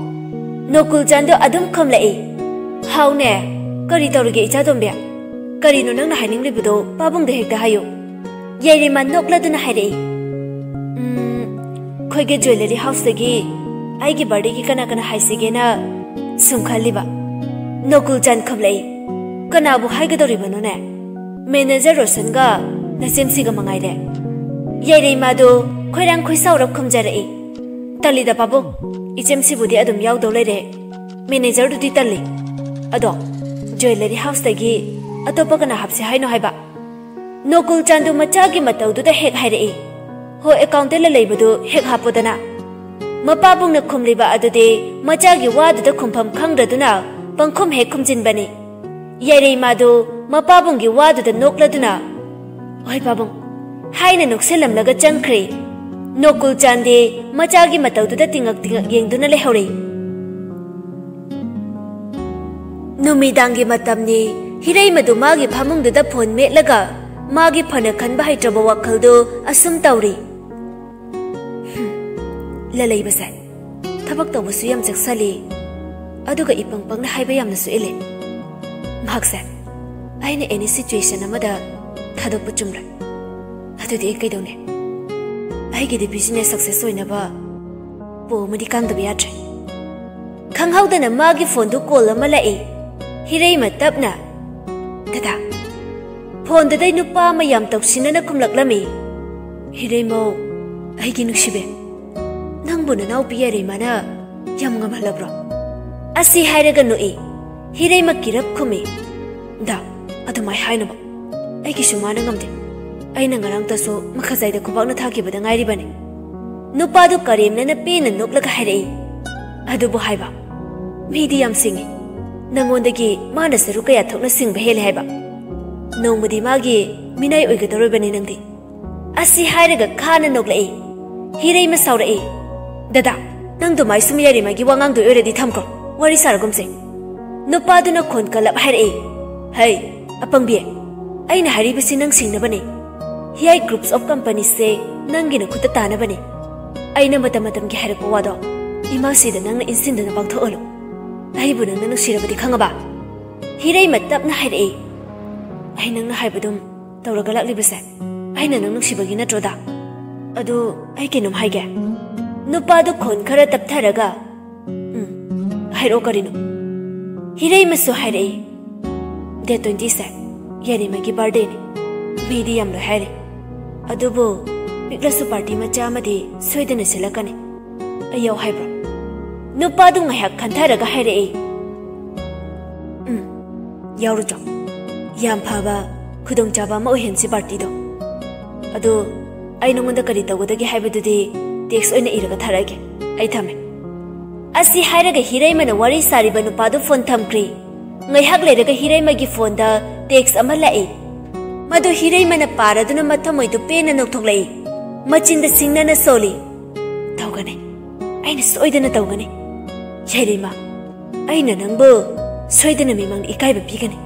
ꯅꯣꯀꯨꯜꯆꯥꯟꯗꯨ ꯑꯗꯨꯝ ꯈꯨꯝꯂꯛꯏ, "ꯍꯥꯎꯅꯦ, ꯀꯔꯤ ꯇꯧꯔꯒꯦ ꯏꯆꯥꯇꯣꯝꯕꯤ? ꯀꯔꯤꯅꯣ ꯅꯪꯅ ꯍꯥꯏꯅꯤꯡꯂꯤꯕꯗꯣ ꯄꯥꯕꯨꯡꯗ ꯍꯦꯛꯇ ꯍꯥꯏꯌꯨ꯫" ꯌꯥꯏꯔꯩꯃꯥ ꯅꯣꯛꯂꯗꯨꯅ ꯍꯥꯏꯔꯛꯏ, "ꯎꯝ, ꯑꯩꯈꯣꯏꯒꯤ ꯖ꯭ꯋꯦꯂꯔꯤ ꯍꯥꯎꯁꯇꯒꯤ ꯑꯩꯒꯤ ꯕꯥꯔꯗꯦꯒꯤ ꯀꯅꯥ ꯀꯅꯥ ꯍꯥꯏꯁꯤꯒꯦꯅ ꯁꯨꯝ ꯈꯜꯂꯤꯕ꯫" ꯅꯣꯀꯨꯜꯆꯥꯟ ꯈꯨꯝꯂꯛꯏ, "ꯀꯅꯥꯕꯨ ꯍꯥꯏꯒꯗꯧꯔꯤꯕꯅꯣꯅꯦ? ꯃꯦꯅꯦꯖꯔ ꯔꯣꯁꯟꯒ ꯅꯆꯦꯝꯁꯤꯒ ꯃꯉꯥꯏꯔꯦ꯫" ꯌꯥꯏꯔꯩꯃꯥꯗꯨ ꯈꯣꯏꯔꯥꯡ ꯈꯣꯏꯁꯥꯎꯔꯞ ꯈꯨꯝꯖꯔꯛꯏ, "ꯇꯜꯂꯤꯗ ꯄꯥꯕꯨꯡ, ꯏꯆꯦꯝꯁꯤꯕꯨꯗꯤ ꯑꯗꯨꯝ ꯌꯥꯎꯗꯧ ꯂꯩꯔꯦ꯫ ꯃꯦꯅꯦꯖꯔꯗꯨꯗꯤ ꯇꯜꯂꯤ꯫ ꯑꯗꯣ ꯖ꯭ꯋꯦꯂꯔꯤ ꯍꯥꯎꯁꯇꯒꯤ ꯑꯇꯣꯞꯄ ꯀꯅꯥ ꯍꯥꯞꯁꯤ ꯍꯥꯏꯅꯣ ꯍꯥꯏꯕ?" ꯅꯣꯀꯨꯜꯆꯥꯟꯗꯨ ꯃꯆꯥꯒꯤ ꯃꯇꯧꯗꯨꯗ ꯍꯦꯛ ꯍꯥꯏꯔꯛꯏ, "ꯍꯣ, ꯑꯦꯀꯥꯎꯟꯇꯦꯟ ꯂꯂꯩꯕꯗꯨ ꯍꯦꯛ ꯍꯥꯞꯄꯣꯗꯅ꯫" ꯃꯄꯥꯕꯨꯡꯅ ꯈꯨꯝꯂꯤꯕ ꯑꯗꯨꯗꯤ ꯃꯆꯥꯒꯤ ꯋꯥꯗꯨꯗ ꯈꯨꯝꯐꯝ ꯈꯪꯗ꯭ꯔꯗꯨꯅ ꯄꯪꯈꯨꯝ ꯍꯦꯛ ꯈꯨꯝꯖꯤꯟꯕꯅꯤ꯫ ꯌꯥꯏꯔꯩꯃꯥꯗꯨ ꯃꯄꯥꯕꯨꯡꯒꯤ ꯋꯥꯗꯨꯗ ꯅꯣꯛꯂꯗꯨꯅ, "ꯍꯣꯏ ꯄꯥꯕꯨꯡ" ꯍꯥꯏꯅ ꯅꯣꯛꯁꯤꯜꯂꯝꯂꯒ ꯆꯪꯈ꯭ꯔꯦ꯫ ꯅꯣꯀꯨꯜ ꯆꯥꯟꯗꯦ ꯃꯆꯥꯒꯤ ꯃꯇꯧꯗꯨꯗ ꯇꯤꯉꯛ ꯇꯤꯉꯛ ꯌꯦꯡꯗꯨꯅ ꯂꯩꯍꯧꯔꯦ꯫ ꯅꯨꯃꯤꯗꯥꯡꯒꯤ ꯃꯇꯝꯅꯤ꯫ ꯍꯤꯔꯩꯃꯗꯨ ꯃꯥꯒꯤ ꯐꯃꯨꯡꯗꯨꯗ ꯐꯣꯟ ꯃꯦꯠꯂꯒ ꯃꯥꯒꯤ ꯐꯅ ꯈꯟꯕ ꯍꯩꯇ꯭ꯔꯕ ꯋꯥꯈꯜꯗꯨ ꯑꯁꯨꯝ ꯇꯧꯔꯤ꯫ "ꯍꯨꯝ, ꯂꯂꯩꯕꯁꯦ ꯊꯕꯛ ꯇꯧꯕꯁꯨ ꯌꯥꯝ ꯆꯦꯛꯁꯜꯂꯤ, ꯑꯗꯨꯒ ꯏꯄꯪ ꯄꯪꯅ ꯍꯥꯏꯕ ꯌꯥꯝꯅꯁꯨ ꯏꯜꯂꯤ꯫ ꯃꯍꯥꯛꯁꯦ ꯑꯩꯅ ꯑꯦꯅꯤ ꯁꯤꯆꯨꯋꯦꯁꯟ ꯑꯃꯗ ꯊꯥꯗꯣꯛꯄ ꯆꯨꯝꯂꯣꯏ꯫ ꯑꯗꯨꯗꯤ ꯑꯩ ꯀꯩꯗꯧꯅꯤ? ꯑꯩꯒꯤꯗꯤ ꯕꯤꯖꯤꯅꯦꯁ ꯁꯛꯁꯦꯁ ꯑꯣꯏꯅꯕ ꯄꯣ ꯑꯃꯗꯤ ꯀꯥꯡꯗꯕ ꯌꯥꯗ꯭ꯔꯦ꯫" ꯈꯪꯍꯧꯗꯅ ꯃꯥꯒꯤ ꯐꯣꯟꯗꯨ ꯀꯣꯜ ꯑꯃ ꯂꯥꯛꯏ꯫ ꯍꯤꯔꯩꯃ ꯇꯞꯅ, "ꯗꯗꯥ꯫" ꯐꯣꯟꯗꯨꯗꯩ ꯅꯨꯄꯥ ꯑꯃ ꯌꯥꯝ ꯇꯧꯁꯤꯟꯅꯅ ꯈꯨꯝꯂꯛꯂꯝꯃꯤ꯫ "ꯍꯤꯔꯩꯃꯧ, ꯑꯩꯒꯤ ꯅꯨꯡꯁꯤꯕꯤ, ꯅꯪꯕꯨ ꯅꯅꯥꯎꯄꯤ ꯌꯥꯏꯔꯩꯃꯥꯅ ꯌꯥꯝ ꯉꯝꯍꯜꯂꯕ꯭ꯔꯣ?" ꯑꯁꯤ ꯍꯥꯏꯔꯒ ꯅꯣꯛꯏ꯫ ꯍꯤꯔꯩꯃ ꯀꯤꯔꯞ ꯈꯨꯝꯃꯤ꯫ "ꯗꯥ, ꯑꯗꯨꯃꯥꯏ ꯍꯥꯏꯅꯨꯕ꯫ ꯑꯩꯒꯤꯁꯨ ꯃꯥꯅ ꯉꯝꯗꯦ꯫ ꯑꯩꯅ ꯉꯔꯥꯡꯇꯁꯨ ꯃꯈꯖꯥꯏꯗ ꯈꯨꯕꯥꯛꯅ ꯊꯥꯈꯤꯕꯗ ꯉꯥꯏꯔꯤꯕꯅꯤ꯫" ꯅꯨꯄꯥꯗꯨ ꯀꯔꯦꯝꯅꯅ ꯄꯦꯟꯅ ꯅꯣꯛꯂꯒ ꯍꯥꯏꯔꯛꯏ꯫ "ꯑꯗꯨꯕꯨ ꯍꯥꯏꯕ, ꯃꯤꯗꯤ ꯌꯥꯝ ꯁꯤꯡꯉꯤ꯫ ꯅꯪꯉꯣꯟꯗꯒꯤ ꯃꯥꯅ ꯁꯔꯨꯛ ꯀꯌꯥ ꯊꯣꯛꯅ ꯁꯤꯡꯕ ꯍꯦꯜꯂꯦ ꯍꯥꯏꯕ꯫ ꯅꯣꯡꯃꯗꯤ ꯃꯥꯒꯤ ꯃꯤꯅꯥꯏ ꯑꯣꯏꯒꯗꯧꯔꯤꯕꯅꯤ ꯅꯪꯗꯤ꯫" ꯑꯁꯤ ꯍꯥꯏꯔꯒ ꯈꯥꯅ ꯅꯣꯛꯂꯛꯏ꯫ ꯍꯤꯔꯩꯃ ꯁꯥꯎꯔꯛꯏ꯫ "ꯗꯗꯥ, ꯅꯪ ꯑꯗꯨꯃꯥꯏ ꯁꯨꯝ ꯌꯥꯏꯔꯩꯃꯒꯤ ꯋꯥꯉꯥꯡꯗꯣ ꯑꯣꯏꯔꯗꯤ ꯊꯝꯈ꯭ꯔꯣ, ꯋꯥꯔꯤ ꯁꯥꯔꯒꯨꯝꯁꯦ꯫" ꯅꯨꯄꯥꯗꯨꯅ ꯈꯣꯟ ꯀꯜꯂꯞ ꯍꯥꯏꯔꯛꯏ꯫ "ꯍꯩ, ꯑꯄꯪꯕꯤ, ꯑꯩꯅ ꯍꯥꯏꯔꯤꯕꯁꯤ ꯅꯪ ꯁꯤꯡꯅꯕꯅꯤ꯫ ꯍꯤꯌꯥꯏ ꯒ꯭ꯔꯨꯞꯁ ꯑꯣꯐ ꯀꯝꯄꯅꯤꯁꯦ ꯅꯪꯒꯤ ꯅꯈꯨꯠꯇ ꯇꯥꯅꯕꯅꯤ꯫ ꯑꯩꯅ ꯃꯇꯝ ꯃꯇꯝꯒꯤ ꯍꯥꯏꯔꯛꯄ ꯋꯥꯗꯣ ꯏꯃꯥꯁꯤꯗ ꯅꯪꯅ ꯏꯟꯁꯤꯟꯗꯨꯅ ꯄꯥꯡꯊꯣꯛꯍꯜꯂꯨ꯫ ꯑꯩꯕꯨ ꯅꯪꯅ ꯅꯨꯡꯁꯤꯔꯕꯗꯤ ꯈꯪꯉꯕ?" ꯍꯤꯔꯩꯃ ꯇꯞꯅ ꯍꯥꯏꯔꯛꯏ꯫ "ꯑꯩ ꯅꯪꯅ ꯍꯥꯏꯕꯗꯨꯝ ꯇꯧꯔꯒ ꯂꯥꯛꯂꯤꯕꯁꯦ ꯑꯩꯅ ꯅꯪ ꯅꯨꯡꯁꯤꯕꯒꯤ ꯅꯠꯇ꯭ꯔꯣꯗ? ꯑꯗꯨ ꯑꯩ ꯀꯩꯅꯣꯝ ꯍꯥꯏꯒꯦ꯫" ꯅꯨꯄꯥꯗꯨ ꯈꯣꯟ ꯈꯔ ꯇꯞꯊꯔꯒ, "ꯎꯝ, ꯍꯥꯏꯔꯛꯑꯣ, ꯀꯔꯤꯅꯣ?" ꯍꯤꯔꯩꯃꯁꯨ ꯍꯥꯏꯔꯛꯏ꯫ "ꯗꯦꯠ ꯇ꯭ꯋꯦꯟꯇꯤꯁꯦ ꯌꯥꯏꯔꯩꯃꯒꯤ ꯕꯥꯔꯗꯦꯅꯤ꯫ ꯃꯤꯗꯤ ꯌꯥꯝ ꯂꯣꯏ ꯍꯥꯏꯔꯤ꯫ ꯑꯗꯨꯕꯨ ꯄꯤꯛꯂꯁꯨ ꯄꯥꯔꯇꯤ ꯃꯆꯥ ꯑꯃꯗꯤ ꯁꯣꯏꯗꯅ ꯁꯤꯜꯂꯛꯀꯅꯤ꯫ ꯑꯩ ꯌꯥꯎ ꯍꯥꯏꯕ꯭ꯔꯣ?" ꯅꯨꯄꯥꯗꯨ ꯉꯥꯏꯍꯥꯛ ꯈꯟꯊꯔꯒ ꯍꯥꯏꯔꯛꯏ꯫ "ꯎꯝ, ꯌꯥꯎꯔꯨꯆꯣ꯫ ꯌꯥꯝ ꯐꯕ ꯈꯨꯗꯣꯡꯆꯥꯕ ꯑꯃ ꯑꯣꯏꯍꯟꯁꯤ ꯄꯥꯔꯇꯤꯗꯣ꯫ ꯑꯗꯨ ꯑꯩ ꯅꯉꯣꯟꯗ ꯀꯔꯤ ꯇꯧꯒꯗꯒꯦ ꯍꯥꯏꯕꯗꯨꯗꯤ ꯇꯦꯛꯁ ꯑꯣꯏꯅ ꯏꯔꯒ ꯊꯥꯔꯛꯑꯒꯦ꯫ ꯑꯩ ꯊꯝꯃꯦ꯫" ꯑꯁꯤ ꯍꯥꯏꯔꯒ ꯍꯤꯔꯩꯃꯅ ꯋꯥꯔꯤ ꯁꯥꯔꯤꯕ ꯅꯨꯄꯥꯗꯨ ꯐꯣꯟ ꯊꯝꯈ꯭ꯔꯦ꯫ ꯉꯥꯏꯍꯥꯛ ꯂꯩꯔꯒ ꯍꯤꯔꯩꯃꯒꯤ ꯐꯣꯟꯗ ꯇꯦꯛꯁ ꯑꯃ ꯂꯥꯛꯏ꯫ ꯃꯗꯨ ꯍꯤꯔꯩꯃꯅ ꯄꯥꯔꯗꯨꯅ ꯃꯊꯃꯣꯏꯗꯨ ꯄꯦꯟꯅ ꯅꯣꯛꯊꯣꯛꯂꯛꯏ꯫ ꯃꯆꯤꯟꯗ ꯁꯤꯡꯅꯅ ꯁꯣꯜꯂꯤ꯫ "ꯇꯧꯒꯅꯤ, ꯑꯩꯅ ꯁꯣꯏꯗꯅ ꯇꯧꯒꯅꯤ꯫ ꯌꯥꯏꯔꯩꯃ, ꯑꯩꯅ ꯅꯪꯕꯨ ꯁꯣꯏꯗꯅ ꯃꯤꯃꯥꯡꯗ ꯏꯀꯥꯏꯕ ꯄꯤꯒꯅꯤ꯫"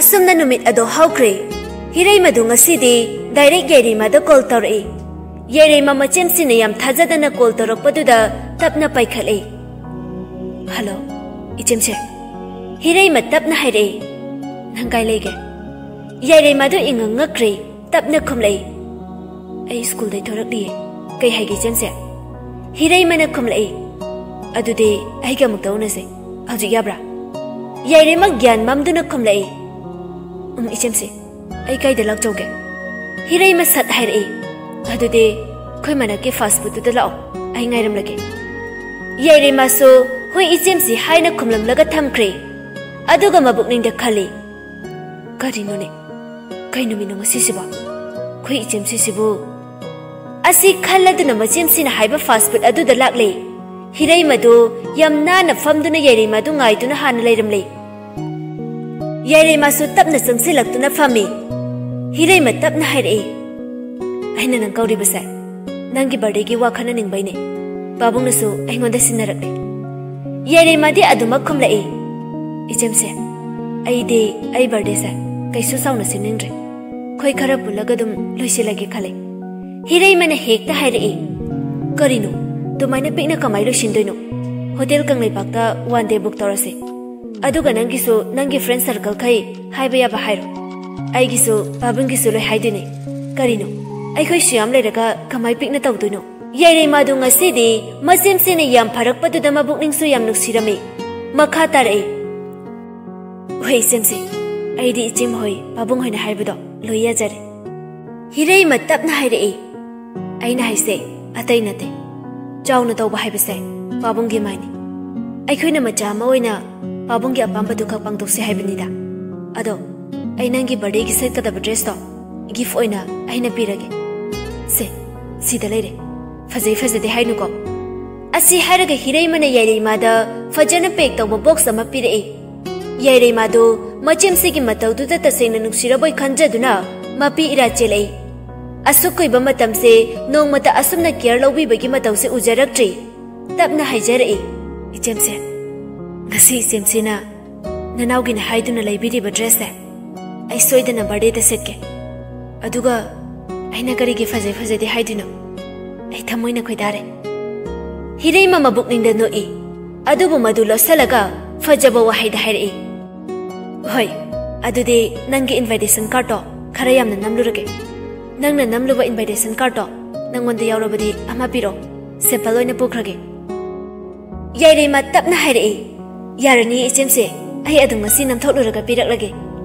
ꯑꯁꯨꯝꯅ ꯅꯨꯃꯤꯠ ꯑꯗꯣ ꯍꯧꯈ꯭ꯔꯦ꯫ ꯍꯤꯔꯩꯃꯗꯨ ꯉꯁꯤꯗꯤ ꯗꯥꯏꯔꯦꯛ ꯌꯥꯏꯔꯩꯃꯗ ꯀꯣꯜ ꯇꯧꯔꯛꯏ꯫ ꯌꯥꯏꯔꯩꯃ ꯃꯆꯦꯝꯁꯤꯅ ꯌꯥꯝ ꯊꯥꯖꯗꯅ ꯀꯣꯜ ꯇꯧꯔꯛꯄꯗꯨꯗ ꯇꯞꯅ ꯄꯥꯏꯈꯠꯂꯤ꯫ "ꯍꯜꯂꯣ, ꯏꯆꯦꯝꯁꯦ꯫" ꯍꯤꯔꯩꯃ ꯇꯞꯅ ꯍꯥꯏꯔꯛꯏ꯫ "ꯅꯪ ꯀꯥꯏ ꯂꯩꯒꯦ?" ꯌꯥꯏꯔꯩꯃꯗꯨ ꯏꯉꯛ ꯉꯛꯈ꯭ꯔꯦ꯫ ꯇꯞꯅ ꯈꯨꯝꯂꯛꯏ꯫ "ꯑꯩ ꯁ꯭ꯀꯨꯜꯗꯩ ꯊꯣꯔꯛꯂꯤꯌꯦ꯫ ꯀꯩ ꯍꯥꯏꯒꯦ ꯏꯆꯦꯝꯁꯦ?" ꯍꯤꯔꯩꯃꯅ ꯈꯨꯝꯂꯛꯏ꯫ "ꯑꯗꯨꯗꯤ ꯑꯩꯒ ꯑꯃꯨꯛꯇ ꯎꯅꯁꯦ꯫ ꯍꯧꯖꯤꯛ ꯌꯥꯕ꯭ꯔꯥ?" ꯌꯥꯏꯔꯩꯃ ꯒ꯭ꯌꯥꯟ ꯃꯝꯗꯨꯅ ꯈꯨꯝꯂꯛꯏ꯫ "ꯎꯝ, ꯏꯆꯦꯝꯁꯦ, ꯑꯩ ꯀꯥꯏꯗ ꯂꯥꯛꯆꯧꯒꯦ?" ꯍꯤꯔꯩꯃ ꯁꯠ ꯍꯥꯏꯔꯛꯏ꯫ "ꯑꯗꯨꯗꯤ ꯑꯩꯈꯣꯏ ꯃꯅꯥꯛꯀꯤ ꯐꯥꯁ ꯐꯨꯗꯇꯨꯗ ꯂꯥꯛꯑꯣ, ꯑꯩ ꯉꯥꯏꯔꯝꯂꯒꯦ꯫" ꯌꯥꯏꯔꯩꯃꯁꯨ "ꯍꯣꯏ ꯏꯆꯦꯝꯁꯦ" ꯍꯥꯏꯅ ꯈꯨꯝꯂꯝꯂꯒ ꯊꯝꯈ꯭ꯔꯦ꯫ ꯑꯗꯨꯒ ꯃꯕꯨꯛꯅꯤꯡꯗ ꯈꯜꯂꯤ, "ꯀꯔꯤꯅꯣꯅꯦ? ꯀꯩ ꯅꯨꯃꯤꯠꯅꯣ ꯉꯁꯤꯁꯤꯕꯣ? ꯑꯩꯈꯣꯏ ꯏꯆꯦꯝꯁꯤꯁꯤꯕꯨ?" ꯑꯁꯤ ꯈꯜꯂꯗꯨꯅ ꯃꯆꯦꯝꯁꯤꯅ ꯍꯥꯏꯕ ꯐꯥꯁ ꯐꯨꯗ ꯑꯗꯨꯗ ꯂꯥꯛꯂꯦ꯫ ꯍꯤꯔꯩꯃꯗꯨ ꯌꯥꯝ ꯅꯥꯟꯅ ꯐꯝꯗꯨꯅ ꯌꯥꯏꯔꯩꯃꯗꯨ ꯉꯥꯏꯗꯨꯅ ꯍꯥꯟꯅ ꯂꯩꯔꯝꯂꯦ꯫ ꯌꯥꯏꯔꯩꯃꯁꯨ ꯇꯞꯅ ꯆꯪꯁꯤꯜꯂꯛꯇꯨꯅ ꯐꯝꯃꯤ꯫ ꯍꯤꯔꯩꯃ ꯇꯞꯅ ꯍꯥꯏꯔꯛꯏ, "ꯑꯩꯅ ꯅꯪ ꯀꯧꯔꯤꯕꯁꯦ ꯅꯪꯒꯤ ꯕꯥꯔꯗꯦꯒꯤ ꯋꯥ ꯈꯟꯅꯅꯤꯡꯕꯩꯅꯦ꯫ ꯄꯥꯕꯨꯡꯅꯁꯨ ꯑꯩꯉꯣꯟꯗ ꯁꯤꯟꯅꯔꯛꯂꯦ꯫" ꯌꯥꯏꯔꯩꯃꯗꯤ ꯑꯗꯨꯃꯛ ꯈꯨꯝꯂꯛꯏ, "ꯏꯆꯦꯝꯁꯦ, ꯑꯩꯗꯤ ꯑꯩ ꯕꯥꯔꯗꯦꯁꯦ ꯀꯩꯁꯨ ꯆꯥꯎꯅ ꯁꯤꯟꯅꯤꯡꯗ꯭ꯔꯦ꯫ ꯑꯩꯈꯣꯏ ꯈꯔ ꯄꯨꯜꯂꯒ ꯑꯗꯨꯝ ꯂꯣꯏꯁꯤꯜꯂꯒꯦ ꯈꯜꯂꯦ꯫" ꯍꯤꯔꯩꯃꯅ ꯍꯦꯛꯇ ꯍꯥꯏꯔꯛꯏ, "ꯀꯔꯤꯅꯣ? ꯑꯗꯨꯃꯥꯏꯅ ꯄꯤꯛꯅ ꯀꯃꯥꯏ ꯂꯣꯏꯁꯤꯟꯗꯣꯏꯅꯣ? ꯍꯣꯇꯦꯜ ꯀꯪꯂꯩꯄꯥꯛꯇ ꯋꯥꯟ ꯗꯦ ꯕꯨꯛ ꯇꯧꯔꯁꯦ꯫ ꯑꯗꯨꯒ ꯅꯪꯒꯤꯁꯨ ꯅꯪꯒꯤ ꯐ꯭ꯔꯦꯟ ꯁꯔꯀꯜꯈꯩ ꯍꯥꯏꯕ ꯌꯥꯕ ꯍꯥꯏꯔꯣ꯫ ꯑꯩꯒꯤꯁꯨ ꯄꯥꯕꯨꯡꯒꯤꯁꯨ ꯂꯣꯏ ꯍꯥꯏꯗꯣꯏꯅꯦ꯫ ꯀꯔꯤꯅꯣ? ꯑꯩꯈꯣꯏ ꯁꯨꯌꯥꯝ ꯂꯩꯔꯒ ꯀꯃꯥꯏ ꯄꯤꯛꯅ ꯇꯧꯗꯣꯏꯅꯣ?" ꯌꯥꯏꯔꯩꯃꯗꯨ ꯉꯁꯤꯗꯤ ꯃꯆꯦꯝꯁꯤꯅ ꯌꯥꯝ ꯐꯔꯛꯄꯗꯨꯗ ꯃꯕꯨꯛꯅꯤꯡꯁꯨ ꯌꯥꯝ ꯅꯨꯡꯁꯤꯔꯝꯃꯤ꯫ ꯃꯈꯥ ꯇꯥꯔꯛꯏ, "ꯍꯣꯏ ꯏꯆꯦꯝꯁꯦ, ꯑꯩꯗꯤ ꯏꯆꯦꯝ ꯍꯣꯏ ꯄꯥꯕꯨꯡ ꯍꯣꯏꯅ ꯍꯥꯏꯕꯗꯣ ꯂꯣꯏ ꯌꯥꯖꯔꯦ꯫" ꯍꯤꯔꯩꯃ ꯇꯞꯅ ꯍꯥꯏꯔꯛꯏ, "ꯑꯩꯅ ꯍꯥꯏꯁꯦ ꯑꯇꯩ ꯅꯠꯇꯦ꯫ ꯆꯥꯎꯅ ꯇꯧꯕ ꯍꯥꯏꯕꯁꯦ ꯄꯥꯕꯨꯡꯒꯤ ꯃꯥꯏꯅꯤ꯫ ꯑꯩꯈꯣꯏꯅ ꯃꯆꯥ ꯑꯃ ꯑꯣꯏꯅ ꯄꯥꯕꯨꯡꯒꯤ ꯑꯄꯥꯝꯕꯗꯨ ꯈꯛ ꯄꯥꯡꯊꯣꯛꯁꯦ ꯍꯥꯏꯕꯅꯤꯗ꯫ ꯑꯗꯣ ꯑꯩ ꯅꯪꯒꯤ ꯕꯥꯔꯗꯦꯒꯤ ꯁꯦꯠꯀꯗꯕ ꯗ꯭ꯔꯦꯁꯇꯣ ꯒꯤꯐ ꯑꯣꯏꯅ ꯑꯩꯅ ꯄꯤꯔꯒꯦ꯫ ꯁꯦ, ꯁꯤꯗ ꯂꯩꯔꯦ꯫ ꯐꯖꯩ ꯐꯖꯗꯦ ꯍꯥꯏꯅꯨꯀꯣ꯫ ꯑꯁꯤ ꯍꯥꯏꯔꯒ ꯍꯤꯔꯩꯃꯅ ꯌꯥꯏꯔꯩꯃꯥꯗ ꯐꯖꯅ ꯄꯦꯛ ꯇꯧꯕ ꯕꯣꯛꯁ ꯑꯃ ꯄꯤꯔꯛꯏ꯫ ꯌꯥꯏꯔꯩꯃꯥꯗꯨ ꯃꯆꯦꯝꯁꯤꯒꯤ ꯃꯇꯧꯗꯨꯗ ꯇꯁꯦꯡꯅ ꯅꯨꯡꯁꯤꯔꯕꯣꯏ ꯈꯟꯖꯗꯨꯅ ꯃꯄꯤ ꯏꯔꯥ ꯆꯦꯜꯂꯛꯏ꯫ ꯑꯁꯨꯛ ꯀꯨꯏꯕ ꯃꯇꯝꯁꯦ ꯅꯣꯡꯃꯇ ꯑꯁꯨꯝꯅ ꯀꯤꯌꯔ ꯂꯧꯕꯤꯕꯒꯤ ꯃꯇꯧꯁꯦ ꯎꯖꯔꯛꯇ꯭ꯔꯤ꯫ ꯇꯞꯅ ꯍꯥꯏꯖꯔꯛꯏ, "ꯏꯆꯦꯝꯁꯦ, ꯉꯁꯤ ꯏꯆꯦꯝꯁꯤꯅ ꯅꯅꯥꯎꯒꯤꯅꯦ ꯍꯥꯏꯗꯨꯅ ꯂꯩꯕꯤꯔꯤꯕ ꯗ꯭ꯔꯦꯁꯁꯦ ꯑꯩ ꯁꯣꯏꯗꯅ ꯕꯥꯔꯗꯦꯗ ꯁꯦꯠꯀꯦ꯫ ꯑꯗꯨꯒ ꯑꯩꯅ ꯀꯔꯤꯒꯤ ꯐꯖꯩ ꯐꯖꯗꯦ ꯍꯥꯏꯗꯣꯏꯅꯣ? ꯑꯩ ꯊꯃꯣꯏꯅ ꯈꯣꯏꯗꯥꯔꯦ꯫" ꯍꯤꯔꯩꯃ ꯃꯕꯨꯛꯅꯤꯡꯗ ꯅꯣꯛꯏ꯫ ꯑꯗꯨꯕꯨ ꯃꯗꯨ ꯂꯣꯠꯁꯜꯂꯒ ꯐꯖꯕ ꯋꯥꯍꯩꯗ ꯍꯥꯏꯔꯛꯏ, "ꯍꯣꯏ, ꯑꯗꯨꯗꯤ ꯅꯪꯒꯤ ꯏꯟꯚꯥꯏꯇꯦꯁꯟ ꯀꯥꯔꯗꯇꯣ ꯈꯔ ꯌꯥꯝꯅ ꯅꯝꯂꯨꯔꯒꯦ꯫ ꯅꯪꯅ ꯅꯝꯂꯨꯕ ꯏꯟꯚꯥꯏꯇꯦꯁꯟ ꯀꯥꯔꯗꯇꯣ ꯅꯪꯉꯣꯟꯗ ꯌꯥꯎꯔꯕꯗꯤ ꯑꯃ ꯄꯤꯔꯣ, ꯁꯦꯝꯄꯜ ꯑꯣꯏꯅ ꯄꯨꯈ꯭ꯔꯒꯦ꯫" ꯌꯥꯏꯔꯩꯃ ꯇꯞꯅ ꯍꯥꯏꯔꯛꯏ, "ꯌꯥꯔꯅꯤ ꯏꯆꯦꯝꯁꯦ, ꯑꯩ ꯑꯗꯨꯝ ꯉꯁꯤ ꯅꯝꯊꯣꯛꯂꯨꯔꯒ ꯄꯤꯔꯛꯂꯒꯦ꯫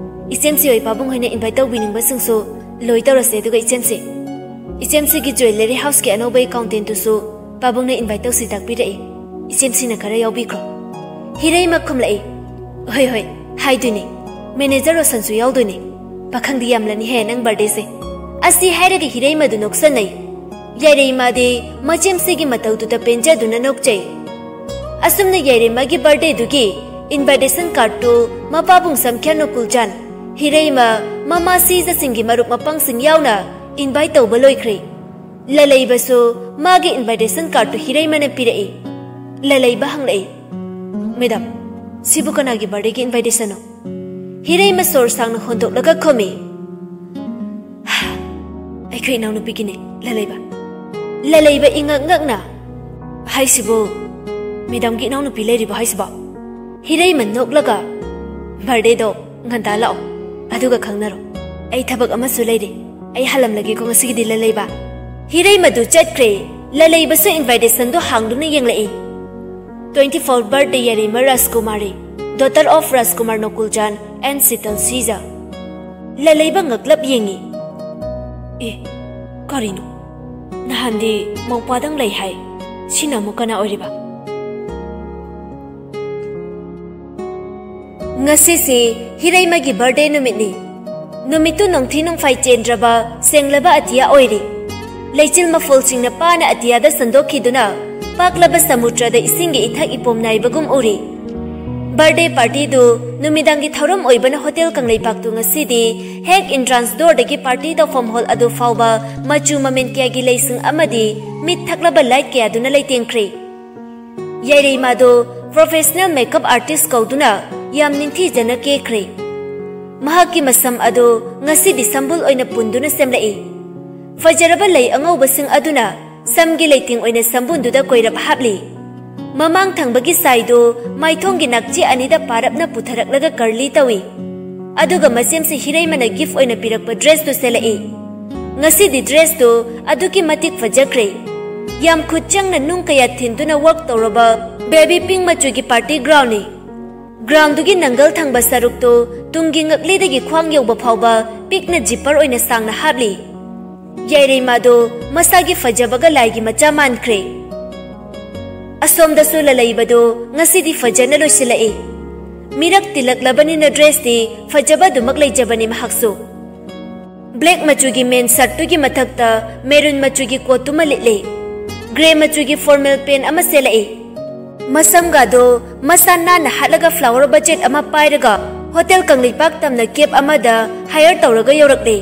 ꯏꯆꯦꯝꯁꯤ ꯍꯣꯏ ꯄꯥꯕꯨꯡ ꯍꯣꯏꯅ ꯏꯟꯚꯥꯏꯠ ꯇꯧꯕꯤꯅꯤꯡꯕꯁꯤꯡꯁꯨ ꯂꯣꯏ ꯇꯧꯔꯁꯦ, ꯑꯗꯨꯒ ꯏꯆꯦꯝꯁꯦ, ꯏꯆꯦꯝꯁꯤꯒꯤ ꯖ꯭ꯋꯦꯂꯔꯤ ꯍꯥꯎꯁꯀꯤ ꯑꯅꯧꯕ ꯑꯦꯀꯥꯎꯟꯇꯦꯟꯇꯨꯁꯨ ꯄꯥꯕꯨꯡꯅ ꯏꯟꯚꯥꯏꯠ ꯇꯧꯁꯤ ꯇꯥꯛꯄꯤꯔꯛꯏ꯫ ꯏꯆꯦꯝꯁꯤꯅ ꯈꯔ ꯌꯥꯎꯕꯤꯈ꯭ꯔꯣ꯫" ꯍꯤꯔꯩꯃ ꯈꯨꯝꯂꯛꯏ, "ꯍꯣꯏ ꯍꯣꯏ, ꯍꯥꯏꯗꯣꯏꯅꯦ꯫ ꯃꯦꯅꯦꯖꯔ ꯔꯣꯁꯟꯁꯨ ꯌꯥꯎꯗꯣꯏꯅꯦ꯫ ꯄꯥꯈꯪꯗꯤ ꯌꯥꯝꯂꯅꯤꯍꯦ ꯅꯪ ꯕꯥꯔꯗꯦꯁꯦ꯫" ꯑꯁꯤ ꯍꯥꯏꯔꯒ ꯍꯤꯔꯩꯃꯗꯨ ꯅꯣꯛꯁꯟꯅꯩ꯫ ꯌꯥꯏꯔꯩꯃꯥꯗꯤ ꯃꯆꯦꯝꯁꯤꯒꯤ ꯃꯇꯧꯗꯨꯗ ꯄꯦꯟꯖꯗꯨꯅ ꯅꯣꯛꯆꯩ꯫ ꯑꯁꯨꯝꯅ ꯌꯥꯏꯔꯩꯃꯥꯒꯤ ꯕꯥꯔꯗꯦꯗꯨꯒꯤ ꯏꯟꯚꯥꯏꯇꯦꯁꯟ ꯀꯥꯔꯗꯇꯨ ꯃꯄꯥꯕꯨꯡ ꯁꯝꯈ꯭ꯌꯥ ꯅꯣꯀꯨꯜꯆꯥꯟ, ꯍꯤꯔꯩꯃ, ꯃꯃꯥ ꯁꯤꯖꯁꯤꯡꯒꯤ ꯃꯔꯨꯞ ꯃꯄꯥꯡꯁꯤꯡ ꯌꯥꯎꯅ ꯏꯟꯚꯥꯏꯠ ꯇꯧꯕ ꯂꯣꯏꯈ꯭ꯔꯦ꯫ ꯂꯂꯩꯕꯁꯨ ꯃꯥꯒꯤ ꯏꯟꯚꯥꯏꯇꯦꯁꯟ ꯀꯥꯔꯗꯇꯨ ꯍꯤꯔꯩꯃꯅ ꯄꯤꯔꯛꯏ꯫ ꯂꯂꯩꯕ ꯍꯪꯂꯛꯏ, "ꯃꯦꯗꯥꯝ, ꯁꯤꯕꯨ ꯀꯅꯥꯒꯤ ꯕꯥꯔꯗꯦꯒꯤ ꯏꯟꯚꯥꯏꯇꯦꯁꯟꯅꯣ?" ꯍꯤꯔꯩꯃ ꯁꯣꯔ ꯁꯥꯡꯅ ꯍꯣꯟꯗꯣꯛꯂꯒ ꯈꯨꯝꯃꯤ, "ꯑꯩꯈꯣꯏ ꯏꯅꯥꯎꯅꯨꯄꯤꯒꯤꯅꯦ, ꯂꯂꯩꯕ꯫" ꯂꯂꯩꯕ ꯏꯉꯛ ꯉꯛꯅ, "ꯍꯥꯏꯁꯤꯕꯨ, ꯃꯦꯗꯥꯝꯒꯤ ꯏꯅꯥꯎꯅꯨꯄꯤ ꯂꯩꯔꯤꯕꯣ ꯍꯥꯏꯁꯤꯕꯣ?" ꯍꯤꯔꯩꯃ ꯅꯣꯛꯂꯒ, "ꯕꯥꯔꯗꯦꯗꯣ ꯉꯟꯇꯥ ꯂꯥꯛꯑꯣ, ꯑꯗꯨꯒ ꯈꯪꯅꯔꯣ꯫ ꯑꯩ ꯊꯕꯛ ꯑꯃꯁꯨ ꯂꯩꯔꯤ, ꯑꯩ ꯍꯜꯂꯝꯂꯒꯦꯀꯣ ꯉꯁꯤꯒꯤꯗꯤ, ꯂꯂꯩꯕ꯫" ꯍꯤꯔꯩꯃꯗꯨ ꯆꯠꯈ꯭ꯔꯦ꯫ ꯂꯂꯩꯕꯁꯨ ꯏꯟꯚꯥꯏꯇꯦꯁꯟꯗꯨ ꯍꯥꯡꯗꯨꯅ ꯌꯦꯡꯂꯛꯏ꯫ "Twenty four birthday ꯌꯥꯏꯔꯩꯃ ꯔꯥꯖꯀꯨꯃꯥꯔꯤ, daughter of Rajkumar ꯅꯣꯀꯨꯜꯆꯥꯟ and Sheetal ꯁꯤꯖ꯫" ꯂꯂꯩꯕ ꯉꯛꯂꯞ ꯌꯦꯡꯉꯤ꯫ "ꯑꯦ, ꯀꯔꯤꯅꯣ? ꯅꯍꯥꯟꯗꯤ ꯃꯧꯄꯥꯗꯪ ꯂꯩ ꯍꯥꯏ, ꯁꯤꯅ ꯑꯃꯨꯛ ꯀꯅꯥ ꯑꯣꯏꯔꯤꯕ?" ꯉꯁꯤꯁꯤ ꯍꯤꯔꯩꯃꯒꯤ ꯕꯥꯔꯗꯦ ꯅꯨꯃꯤꯠꯅꯤ꯫ ꯅꯨꯃꯤꯠꯇꯨ ꯅꯣꯡꯊꯤ ꯅꯣꯡꯐꯥꯏ ꯆꯦꯟꯗ꯭ꯔꯕ ꯁꯦꯡꯂꯕ ꯑꯇꯤꯌꯥ ꯑꯣꯏꯔꯤ꯫ ꯂꯩꯆꯤꯜ ꯃꯐꯣꯜꯁꯤꯡꯅ ꯄꯥꯅ ꯑꯇꯤꯌꯥꯗ ꯁꯟꯗꯣꯛꯈꯤꯗꯨꯅ ꯄꯥꯛꯂꯕ ꯁꯃꯨꯗ꯭ꯔꯗ ꯏꯁꯤꯡꯒꯤ ꯏꯊꯛ ꯏꯄꯣꯝ ꯅꯥꯏꯕꯒꯨꯝ ꯎꯔꯤ꯫ ꯕꯥꯔꯗꯦ ꯄꯥꯔꯇꯤꯗꯨ ꯅꯨꯃꯤꯗꯥꯡꯒꯤ ꯊꯧꯔꯝ ꯑꯣꯏꯕꯅ ꯍꯣꯇꯦꯜ ꯀꯪꯂꯩꯄꯥꯛꯇꯨ ꯉꯁꯤꯗꯤ ꯍꯦꯛ ꯏꯟꯇ꯭ꯔꯥꯟꯁ ꯗꯣꯔꯗꯒꯤ ꯄꯥꯔꯇꯤ ꯇꯧꯐꯝ ꯍꯣꯜ ꯑꯗꯨ ꯐꯥꯎꯕ ꯃꯆꯨ ꯃꯃꯦꯟ ꯀꯌꯥꯒꯤ ꯂꯩꯁꯤꯡ ꯑꯃꯗꯤ ꯃꯤꯠ ꯊꯛꯂꯕ ꯂꯥꯏꯠ ꯀꯌꯥꯗꯨꯅ ꯂꯩꯇꯦꯡꯈ꯭ꯔꯦ꯫ ꯌꯥꯏꯔꯩꯃꯥꯗꯨ ꯄ꯭ꯔꯣꯐꯦꯁꯅꯦꯜ ꯃꯦꯀꯞ ꯑꯥꯔꯇꯤꯁ ꯀꯧꯗꯨꯅ ꯌꯥꯝ ꯅꯤꯡꯊꯤꯖꯅ ꯀꯦꯈ꯭ꯔꯦ꯫ ꯃꯍꯥꯛꯀꯤ ꯃꯁꯝ ꯑꯗꯨ ꯉꯁꯤꯗꯤ ꯁꯝꯕꯨꯜ ꯑꯣꯏꯅ ꯄꯨꯟꯗꯨꯅ ꯁꯦꯝꯂꯛꯏ꯫ ꯐꯖꯔꯕ ꯂꯩ ꯑꯉꯧꯕꯁꯤꯡ ꯑꯗꯨꯅ ꯁꯝꯒꯤ ꯂꯩꯇꯦꯡ ꯑꯣꯏꯅ ꯁꯝꯕꯨꯟꯗꯨꯗ ꯀꯣꯏꯔꯞ ꯍꯥꯞꯂꯤ꯫ ꯃꯃꯥꯡ ꯊꯪꯕꯒꯤ ꯁꯥꯏꯗꯨ ꯃꯥꯏꯊꯣꯡꯒꯤ ꯅꯥꯛꯆꯦ ꯑꯅꯤꯗ ꯄꯥꯔꯞꯅ ꯄꯨꯊꯔꯛꯂꯒ ꯀꯔꯂꯤ ꯇꯧꯏ꯫ ꯑꯗꯨꯒ ꯃꯆꯦꯝꯁꯤ ꯍꯤꯔꯩꯃꯅ ꯒꯤꯐ ꯑꯣꯏꯅ ꯄꯤꯔꯛꯄ ꯗ꯭ꯔꯦꯁꯇꯨ ꯁꯦꯠꯂꯛꯏ꯫ ꯉꯁꯤꯗꯤ ꯗ꯭ꯔꯦꯁꯇꯨ ꯑꯗꯨꯛꯀꯤ ꯃꯇꯤꯛ ꯐꯖꯈ꯭ꯔꯦ꯫ ꯌꯥꯝ ꯈꯨꯠ ꯆꯪꯅ ꯅꯨꯡ ꯀꯌꯥ ꯊꯤꯟꯗꯨꯅ ꯋꯥꯔꯛ ꯇꯧꯔꯕ ꯕꯦꯕꯤ ꯄꯤꯡ ꯃꯆꯨꯒꯤ ꯄꯥꯔꯇꯤ ꯒ꯭ꯔꯥꯎꯟꯅꯤ꯫ ꯒ꯭ꯔꯥꯎꯟꯗꯨꯒꯤ ꯅꯪꯒꯜ ꯊꯪꯕ ꯁꯔꯨꯛꯇꯨ ꯇꯨꯡꯒꯤ ꯉꯛꯂꯤꯗꯒꯤ ꯈ꯭ꯋꯥꯡ ꯌꯧꯕ ꯐꯥꯎꯕ ꯄꯤꯛꯅ ꯖꯤꯞꯄꯔ ꯑꯣꯏꯅ ꯁꯥꯡꯅ ꯍꯥꯞꯂꯤ꯫ ꯌꯥꯏꯔꯩꯃꯥꯗꯨ ꯃꯁꯥꯒꯤ ꯐꯖꯕꯒ ꯂꯥꯏꯒꯤ ꯃꯆꯥ ꯃꯥꯟꯈ꯭ꯔꯦ꯫ ꯑꯁꯣꯝꯗꯁꯨ ꯂꯂꯩꯕꯗꯨ ꯉꯁꯤꯗꯤ ꯐꯖꯅ ꯂꯣꯏꯁꯤꯜꯂꯛꯏ꯫ ꯃꯤꯔꯛ ꯇꯤꯜꯂꯛꯂꯕꯅꯤꯅ ꯗ꯭ꯔꯦꯁꯇꯤ ꯐꯖꯕ ꯑꯗꯨꯃꯛ ꯂꯩꯖꯕꯅꯤ ꯃꯍꯥꯛꯁꯨ꯫ ꯕ꯭ꯂꯦꯛ ꯃꯆꯨꯒꯤ ꯃꯦꯟ ꯁꯔꯠꯇꯨꯒꯤ ꯃꯊꯛꯇ ꯃꯦꯔꯨꯟ ꯃꯆꯨꯒꯤ ꯀꯣꯠꯇꯨꯃ ꯂꯤꯠꯂꯤ꯫ ꯒ꯭ꯔꯦ ꯃꯆꯨꯒꯤ ꯐꯣꯔꯃꯦꯜ ꯄꯦꯟ ꯑꯃ ꯁꯦꯠꯂꯛꯏ꯫ ꯃꯁꯝꯒꯗꯣ ꯃꯁꯥ ꯅꯥꯟꯅ ꯍꯥꯠꯂꯒ ꯐ꯭ꯂꯥꯋꯔ ꯕꯖꯦꯠ ꯑꯃ ꯄꯥꯏꯔꯒ ꯍꯣꯇꯦꯜ ꯀꯪꯂꯩꯄꯥꯛ ꯇꯝꯅ ꯀꯦꯞ ꯑꯃꯗ ꯍꯥꯌꯔ ꯇꯧꯔꯒ ꯌꯧꯔꯛꯂꯦ꯫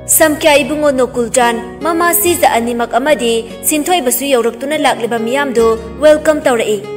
ꯁꯝꯈ꯭ꯌꯥ ꯏꯕꯨꯡꯉꯣ ꯅꯣꯀꯨꯜꯆꯥꯟ, ꯃꯃꯥ ꯁꯤꯖ ꯑꯅꯤꯃꯛ ꯑꯃꯗꯤ ꯁꯤꯟꯊꯣꯏꯕꯁꯨ ꯌꯧꯔꯛꯇꯨꯅ ꯂꯥꯛꯂꯤꯕ ꯃꯤꯌꯥꯝꯗꯨ ꯋꯦꯜꯀꯝ ꯇꯧꯔꯛꯏ꯫